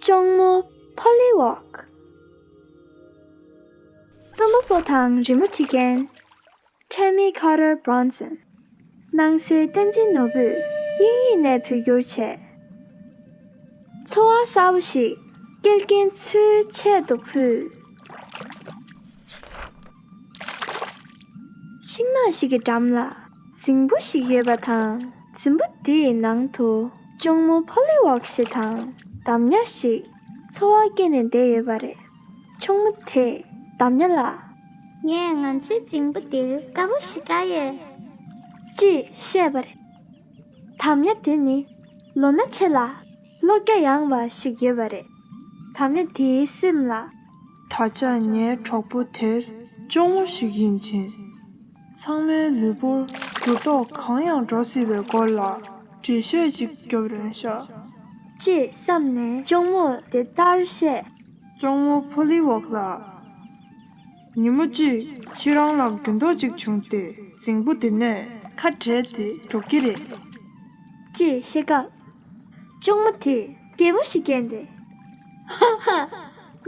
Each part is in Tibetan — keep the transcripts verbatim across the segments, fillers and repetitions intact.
ལྕོང་མོ་ཕོ་ལི་ཝོག་རྩོམ་པ་པོ་དང་རི་མོ་བྲིས་མཁན། Tammy Carter Bronson། སྣང་གསལ་བསྟན་འཛིན་ནོར་བུས་དབྱིན་ཡིག་ནས་བོད་བསྒྱུར་བྱས། འཚོ་བ་གསར་པ་ཞིག་སྐྱེལ་མཁན་ཚོའི་ཆེད་དུ་ཕུལ། ཤིང་ནགས་ཤིག་གི་འགྲམ་ལ་རྫིང་བུ་ཞིག་ཡོད་པ་དང་། རྫིང་བུ་དེའི་ནང་དུ་ལྕོང་མོ་ཕོ་ལི་ཝོག་ཞིག་དང་འདམ་ཉ་ཞིག་འཚོ་བ་སྐྱེལ་ནས་བསྡད་ཡོད་པ་རེད། ལྕོང་མོ་དེས་འདམ་ཉ་ལ། ངས་ང་ཚོའི་རྫིང་བུ་འདིར་དགའ་པོ་ཞེ་དྲག་ཡོད། ཅེས་བཤད་པ་རེད། འདམ་ཉ་དེ་ནི་ལོ་ན་ཆེ་ལ་བློ་རྒྱ་ཡངས་པ་ཞིག་ཡོད་པ་རེད། འདམ་ཉ་དེའི་སེམས་ལ། ད་ཆ་ངའི་གྲོགས་པོ་དེར་ལྕོང་མོ་ཞིག་ཡིན་ཕྱིན། ཚང་མའི་ལུས་པོར་འགྱུར་ལྡོག་གང་ཡང་འགྲོ་སྲིད་པའི་སྐོར་ལ་འགྲེལ་བཤད་ཅིག་རྒྱོབ་རན་ཤག་ཅེས་བསམས་ནས་ལྕོང་མོར་དེ་ལྟར་བཤད། ལྕོང་མོ་ཕོ་ལི་ཝོག་ལགས། ཉིན་མོ་གཅིག་ཁྱེད་རང་ལ་འགྱུར་ལྡོག་ཅིག་བྱུང་སྟེ་རྫིང་བུ་འདི་ནས་ཁ་བྲལ་ཏེ་འགྲོ་གི་རེད། ཅེས་བཤད་སྐབས། ལྕོང་མོ་དེས་གད་མོ་ཞིག་བགད་དེ། ཧ་ཧ།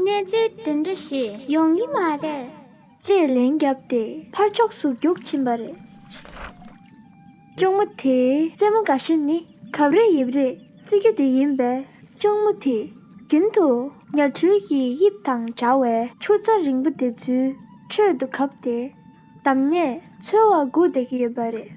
གནས་ཚུལ་དེ་འདྲ་ཞིག་ཡོང་གི་མ་རེད། ཅེས་ལན་བརྒྱབ་སྟེ་ཕར་ཕྱོགས་སུ་རྒྱུགས་ཕྱིན་པ་རེད། ལྕོང་མོ་དེའི་རྩེད་མོ་དགའ་ཤོས་ནི་གབ་རེས་ཡིབ་རེས་རྩེ་རྒྱུ་དེ་ཡིན་པས། ལྕོང་མོ་དེས་རྒྱུན་དུ་ཉ་སྦྲུལ་གྱི་དབྱིབས་དང་འདྲ་བའི་ཆུ་རྩྭ་རིང་པོ་དེ་ཚོའི་ཁྲོད་དུ་གབ་སྟེ། འདམ་ཉས་འཚོལ་བར་སྒུག་བསྡད་ཀྱི་ཡོད་པ་རེད།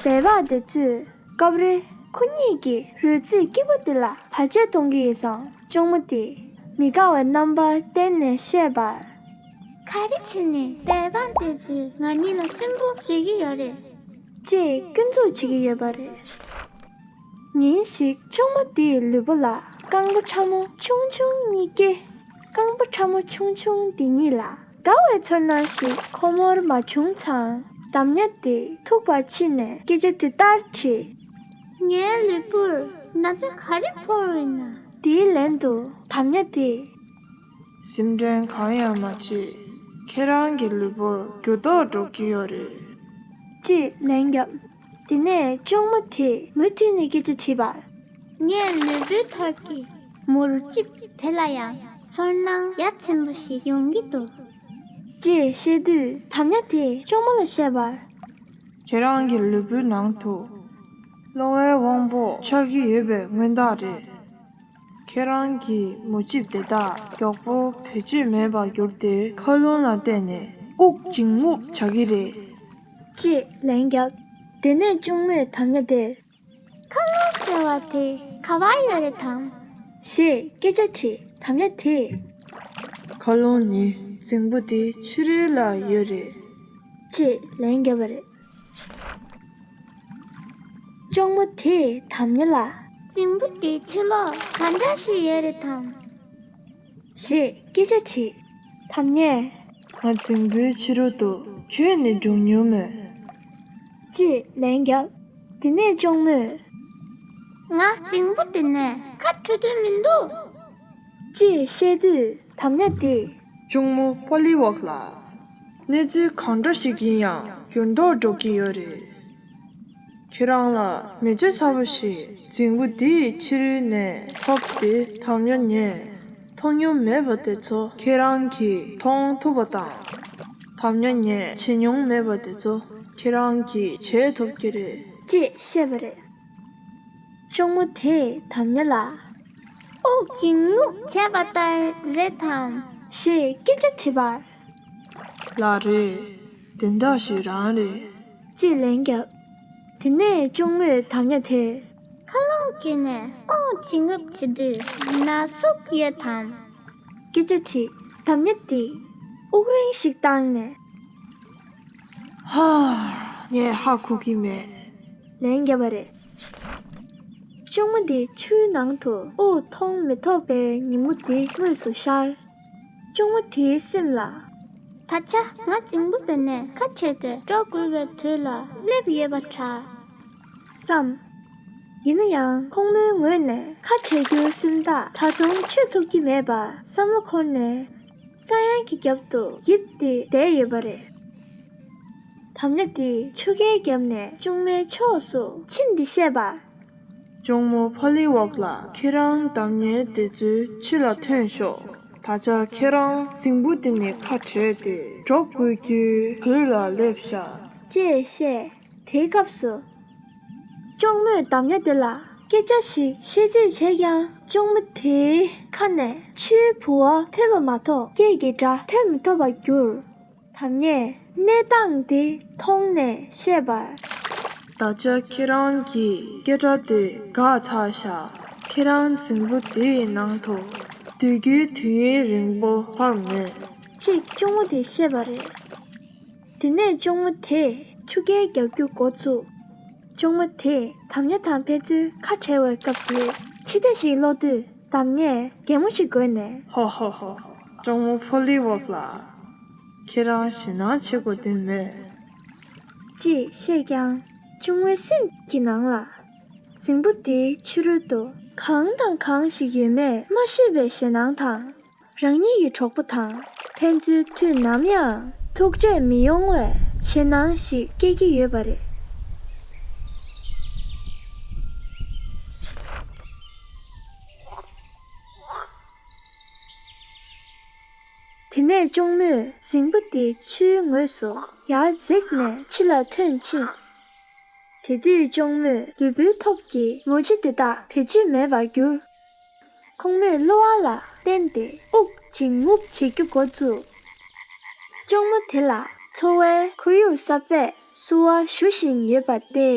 སྦལ་པ་དེ་ཚོས་སྐབས་རེ་ཁོ་གཉིས་ཀྱི་རོལ་རྩེད་སྐྱིད་པོ་དེ་ལ་བར་ཆད་གཏོང་གི་ཡོད་ཙང་། ལྕོང་མོ་དེས་མི་དགའ་བའི་རྣམ་པ་བསྟན་ནས་བཤད་པར། ག་རེ་བྱས་ནས་སྦལ་པ་དེ་ཚོས་ང་གཉིས་ལ་སུན་པོ་བཟོ་གི་ཡོད་རེད། ཅེས་སྐྱོན་འཛུགས་བྱེད་ཀྱི་ཡོད་པ་རེད། ཉིན་ཞིག་ལྕོང་མོ་དེའི་ལུས་པོ་ལ་རྐང་པ་ཕྲ་མོ་ཆུང་ཆུང་གཉིས་སྐྱེས། རྐང་པ་ཕྲ་མོ་ཆུང་ཆུང་དེ་གཉིས་ལ་དགའ་བའི་ཚོར་སྣང་ཞིག་ཁོ་མོར་མ་བྱུང་ཙང་། འདམ་ཉ་དེ་ཐུག་པར་ཕྱིན་ནས་སྐད་ཆ་དེ་ལྟར་དྲིས། ངའི་ལུས་པོར་ན་ཚ་ག་རེ་ཕོག་ཡོད་ན། དེའི་ལན་དུ་འདམ་ཉ་དེས། སེམས་ཁྲལ་གང་ཡང་མ་བྱེད། ཁྱེད་རང་གི་ལུས་པོར་འགྱུར་ལྡོག་འགྲོ་གི་ཡོད་རེད། ཅེས་ལན་བརྒྱབ། དེ་ནས་ལྕོང་མོ་དེས་མུ་མཐུད་ནས་སྐད་ཆ་དྲིས་པར། ངའི་ལུས་པོའི་ཐོག་གི་མུར་ལྕིབས་དེ་ལ་ཡང་ཚོར་སྣང་ཡ་མཚན་པོ་ཞིག་ཡོང་གི་འདུག་ཅེས་བཤད་དུས་འདམ་ཉ་དེས་ལྕོང་མོ་ལ་བཤད་པར། ཁྱེད་རང་གི་ལུས་པོའི་ནང་དུ་གློ་བའི་དབང་པོ་ཆགས་ཀྱི་ཡོད་པའི་མངོན་རྟགས་རེད། ཁྱེད་རང་གི་མུར་ལྕིབས་དེ་དག་མགྱོགས་པོ་བེད་སྤྱོད་མེད་པར་གྱུར་ཏེ། མཁའ་རླུང་ལ་བརྟེན་ནས་དབུགས་འབྱིན་རྔུབ་བྱ་གི་རེད། ཅེས་ལན་བརྒྱབ། དེ་ནས་ལྕོང་མོས་འདམ་ཉ་དེར། མཁའ་རླུང་ཟེར་བ་དེ་ག་པར་ཡོད་རེད་དམ། ཞེས་སྐད་ཆ་དྲིས། འདམ་ཉ་དེས། མཁའ་རླུང་ནི་རྫིང་བུ་དེའི་ཕྱི་རོལ་ལ་ཡོད་རེད། ཅེས་ལན་བརྒྱབ་པ་རེད། ལྕོང་མོ་དེས་འདམ་ཉ་ལ། རྫིང་བུ་དེའི་ཕྱི་ལོགས་ག་འདྲ་ཞིག་ཡོད་རེད་དམ། ཞེས་སྐད་ཆ་དྲིས། འདམ་ཉས། ང་རྫིང་བུའི་ཕྱི་རོལ་དུ་ཁྱོན་ནས་འགྲོ་མྱོང་མེད། ཅེས་ལན་བརྒྱབ། དེ་ནས་ལྕོང་མོས། ང་རྫིང་བུ་དེ་ནས་ཁ་འཕྲོད་དོན་མི་འདུག་ཅེས་བཤད་དུས་འདམ་ཉ་དེས། ལྕོང་མོ་པོ་ལི་ཝོག་ལགས། གནས་ཚུལ་གང་འདྲ་ཞིག་ཡིན་ཡང་འགྱུར་ལྡོག་འགྲོ་གི་ཡོད་རེད། ཁྱེད་རང་ལ་མི་ཚེ་གསར་པ་ཞིག་རྫིང་བུ་འདིའི་ཕྱི་རོལ་ནས་ཐོབ་སྟེ། འདམ་ཉ་ངས་མཐོང་མྱོང་མེད་པ་དེ་ཚོ་ཁྱེད་རང་གིས་མཐོང་ཐུབ་པ་དང་། འདམ་ཉ་ངས་བྱེད་མྱོང་མེད་པ་དེ་ཚོ་ཁྱེད་རང་གིས་བྱེད་ཐུབ་ཀྱི་རེད། ཅེས་བཤད་པ་རེད། ལྕོང་མོ་དེས་འདམ་ཉ་ལ། དབུགས་འབྱིན་རྔུབ་བྱས་པ་ལྟར་རེད་དམ། ཞེས་སྐད་ཆ་དྲིས་པར། ལགས་རེད། དེ་འདྲ་ཞིག་རང་རེད། ཅེས་ལན་བརྒྱབ། དེ་ནས་ལྕོང་མོས་འདམ་ཉ་དེར། མཁའ་རླུང་བརྒྱུད་ནས་དབུགས་འབྱིན་རྔུབ་བྱེད་དུས་ན་ཟུག་ཡོད་དམ། སྐད་ཆ་དྲིས། འདམ་ཉ་དེས་དབུགས་རིང་ཞིག་བཏང་ནས། ཧ། ངས་ཧ་གོ་གི་མེད། ལན་བརྒྱབ་པ་རེད། ལྕོང་མོ་དེ་ཆུའི་ནང་དུ་དབུགས་གཏོང་མི་ཐུབ་པའི་ཉིན་མོ་དེ་དངོས་སུ་ཤར། ལྕོང་མོ་དེའི་སེམས་ལ། ད་ཆ་ང་རྫིང་བུ་དེ་ནས་ཁ་བྲལ་ཏེ་འགྲོ་དགོས་པའི་དུས་ལ་སླེབས་ཡོད་པ་འདྲ། བསམ། ཡིན་ན་ཡང་ཁོང་མོའི་ངོས་ནས་ཁ་བྲལ་རྒྱུའི་སེམས་ཐག་ད་དུང་ཆོད་ཐུབ་ཀྱི་མེད་པར་བསམ་བློ་འཁོར་ནས། རྩྭ་ཡང་གི་རྒྱབ་ཏུ་ཡིབ་སྟེ་བསྡད་ཡོད་པ་རེད། འདམ་ཉ་དེས་ཆུ་རྐྱལ་བརྒྱབ་ནས་ལྕོང་མོའི་ཕྱོགས་སུ་ཕྱིན་ཏེ་བཤད་པར། ལྕོང་མོ་ཕོ་ལི་ཝོག་ལགས། ཁྱེད་རང་འདམ་ཉལ་དེ་ཚོའི་ཕྱི་ལ་ཐོན་ཤོག་ད་ཆ་ཁྱེད་རང་རྫིང་བུ་འདི་ནས་ཁ་བྲལ་ཏེ་འགྲོ་དགོས་རྒྱུའི་དུས་ལ་སླེབས་ཤག་ཅེས་བཤད། དེའི་སྐབས་སུ། ལྕོང་མོས་འདམ་ཉལ་དེ་ལ་སྐད་ཆ་ཞིག་བཤད་རྩིས་བྱས་ཀྱང་ལྕོང་མོ་དེའི་ཁ་ནས་ཆུའི་ལྦུ་བ་ཐོན་པ་མ་གཏོགས་སྐད་ཀྱི་སྒྲ་ཐོན་མི་ཐུབ་པར་གྱུར། འདམ་ཉལ་གནས་སྟངས་དེ་མཐོང་ནས་བཤད་པར། ད་ཆ་ཁྱེད་རང་གིས་སྐད་སྒྲ་དེ་འགག་ཚར་ཤག་ཁྱེད་རང་རྫིང་བུ་དེའི་ནང་དུ་སྡོད་རྒྱུའི་དུས་ཡུན་རིང་པོ་ལྷག་མེད། ཅེས་ལྕོང་མོ་དེས་བཤད་པ་རེད། དེ་ནས་ལྕོང་མོ་དེས་ཆུ་རྐྱལ་རྒྱག་རྒྱུ་འགོ་བཙུགས། ལྕོང་མོ་དེས་འདམ་ཉལ་དང་ཕན་ཚུན་ཁ་བྲལ་བའི་སྐབས་དེར་ཕྱི་བལྟས་ཤིག་སློག་དུས་འདམ་ཉལ་གད་མོ་ཞིག་དགོད་ནས། ཧོ་ཧོ་ཧོ། ལྕོང་མོ་ཕོ་ལི་ཝོག་ལགས། ཁྱེད་རང་ཞེད་སྣང་བྱེད་དགོས་དོན་མེད། ཅེས་བཤད་ཀྱང་ལྕོང་མོའི་སེམས་ཀྱི་ནང་ལ། རྫིང་བུ་དེའི་ཕྱི་རོལ་དུ་གང་དང་གང་ཞིག་ཡོད་མེད་མ་ཤེས་པའི་ཞེད་སྣང་དང་། རང་ཉིད་ཀྱི་གྲོགས་པོ་དང་ཕན་ཚུན་དུས་ནམ་ཡང་ཐུག་འཕྲད་མི་ཡོང་བའི་ཞེད་སྣང་ཞིག་སྐྱེ་གི་ཡོད་པ་རེད། དེ་ནས་ལྕོང་མོས་རྫིང་བུ་དེའི་ཆུའི་ངོས་སུ་ཡར་འཛེགས་ནས་ཕྱི་ལ་ཐོན་ཕྱིན། དེ་དུས་ལྕོང་མོས་ལུས་པོའི་ཐོག་གི་མུ་ལྕི་དེ་དག་བེད་སྤྱོད་མེད་པར་གྱུར། ཁོང་མོས་གློ་བ་ལ་བརྟེན་ཏེ་དབུགས་འབྱིན་རྔུབ་བྱེད་རྒྱུ་འགོ་བཙུགས། ལྕོང་མོ་དེ་ལ་འཚོ་བའི་ཁོར་ཡུག་གསར་པས་བསུ་བ་ཞུ་བཞིན་ཡོད་པ་སྟེ།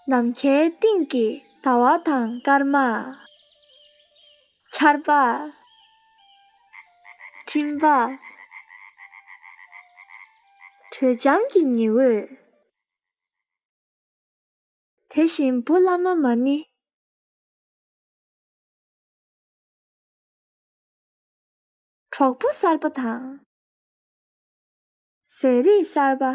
ནམ་མཁའི་སྟེང་གི་ཟླ་བ་དང་སྐར་མ། ཆར་པ། སྤྲིན་པ། དྲོད་འཇམ་གྱི་ཉི་འོད། དེ་བཞིན་འབུ་བླ་མ་མ་ཎི། གྲོགས་པོ་གསར་པ་དང་། ཟས་རིགས་གསར་པ།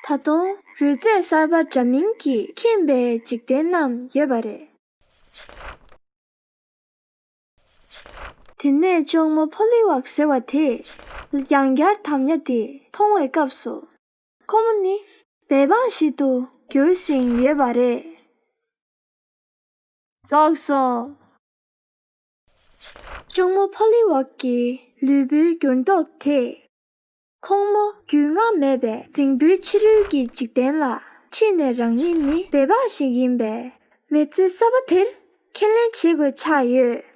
ད་དུང་རོལ་རྩེད་གསར་པ་འདྲ་མིན་གྱིས་ཁེངས་པའི་འཇིག་རྟེན་རྣམས་ཡོད་པ་རེད། དེ་ནས་ལྕོང་མོ་ཕོ་ལི་ཝག་ཟེར་བ་དེས་ཡང་བསྐྱར་འདམ་ཉལ་དེ་མཐོང་བའི་སྐབས་སུ། ཁོ་མོ་ནི་བདེ་འབངས་ཤིག་ཏུ་གྱུར་ཟིན་ཡོད་པ་རེད། རྫོགས་སོ། ལྕོང་མོ་ཕོ་ལི་ཝག་གི་ལུས་པོའི་འགྱུར་ལྡོག་དེས། ཁོང་མོ་རྒྱུས་མངའ་མེད་པའི་རྫིང་བུའི་ཕྱི་རོལ་གྱི་འཇིག་རྟེན་ལ་ཁྲིད་ནས་རང་ཉིད་ནི་བདེ་འབངས་ཤིག་ཡིན་པའི་མི་ཚེ་གསར་པ་དེར་ཁས་ལེན་བྱེད་དགོས་ཆགས་ཡོད།